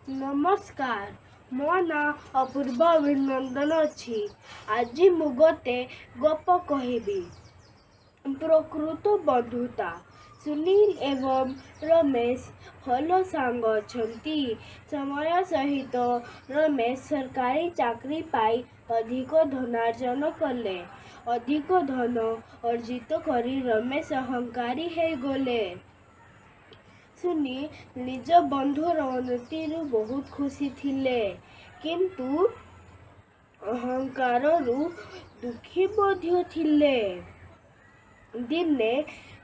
ନମସ୍କାର, ମୋ ନାଁ ଅପୂର୍ବ ଅଭିନନ୍ଦନ ଅଛି। ଆଜି ମୁଁ ଗୋଟେ ଗପ କହିବି, ପ୍ରକୃତ ବନ୍ଧୁତା। ସୁନୀଲ ଏବଂ ରମେଶ ଭଲ ସାଙ୍ଗ ଅଛନ୍ତି। ସମୟ ସହିତ ରମେଶ ସରକାରୀ ଚାକିରି ପାଇ ଅଧିକ ଧନାର୍ଜନ କଲେ। ଅଧିକ ଧନ ଅର୍ଜିତ କରି ରମେଶ ଅହଙ୍କାରୀ ହେଇଗଲେ। ସୁନୀଲ ନିଜ ବନ୍ଧୁର ଉନ୍ନତିରୁ ବହୁତ ଖୁସି ଥିଲେ, କିନ୍ତୁ ଅହଙ୍କାରରୁ ଦୁଃଖୀ ମଧ୍ୟ ଥିଲେ। ଦିନେ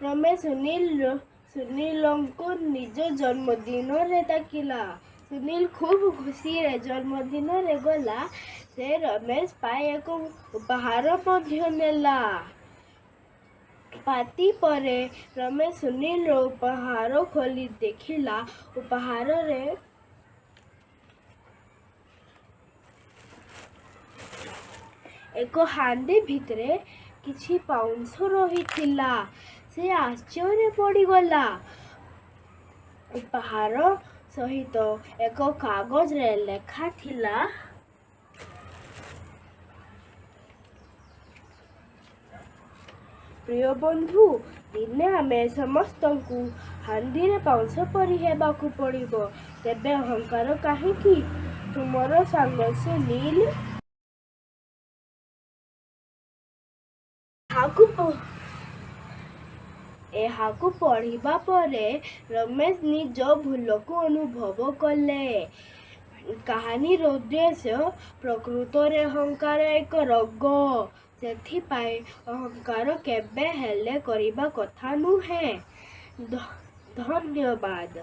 ରମେଶ ସୁନୀଲଙ୍କୁ ନିଜ ଜନ୍ମଦିନରେ ଡାକିଲା। ସୁନୀଲ ଖୁବ୍ ଖୁସିରେ ଜନ୍ମଦିନରେ ଗଲା। ସେ ରମେଶ ପାଇଁ ଏକ ଉପହାର ମଧ୍ୟ ନେଲା। ପାର୍ଟି ପରେ ରମେଶ ସୁନୀଲର ଉପହାର ଖୋଲି ଦେଖିଲା। ଉପହାରରେ ଏକ ହାଣ୍ଡି ଭିତରେ କିଛି ପାଉଁଶ ରହିଥିଲା। ସେ ଆଶ୍ଚର୍ଯ୍ୟରେ ପଡ଼ିଗଲା। ଉପହାର ସହିତ ଏକ କାଗଜରେ ଲେଖା ଥିଲା, ପ୍ରିୟ ବନ୍ଧୁ, ଦିନେ ଆମେ ସମସ୍ତଙ୍କୁ ହାଣ୍ଡିରେ ପାଉଁଶ ପରି ହେବାକୁ ପଡ଼ିବ। ତେବେ ଅହଙ୍କାର କାହିଁକି? ତୁମର ସାଙ୍ଗ ସୁନୀଲ। ଏହାକୁ ପଢ଼ିବା ପରେ ରମେଶ ନିଜ ଭୁଲକୁ ଅନୁଭବ କଲେ। କାହାଣୀର ଉଦ୍ଦେଶ୍ୟ, ପ୍ରକୃତରେ ଅହଙ୍କାର ଏକ ରୋଗ। ସେଥିପାଇଁ ଅହଙ୍କାର କେବେ ହେଲେ କରିବା କଥା ନୁହେଁ। ଧନ୍ୟବାଦ।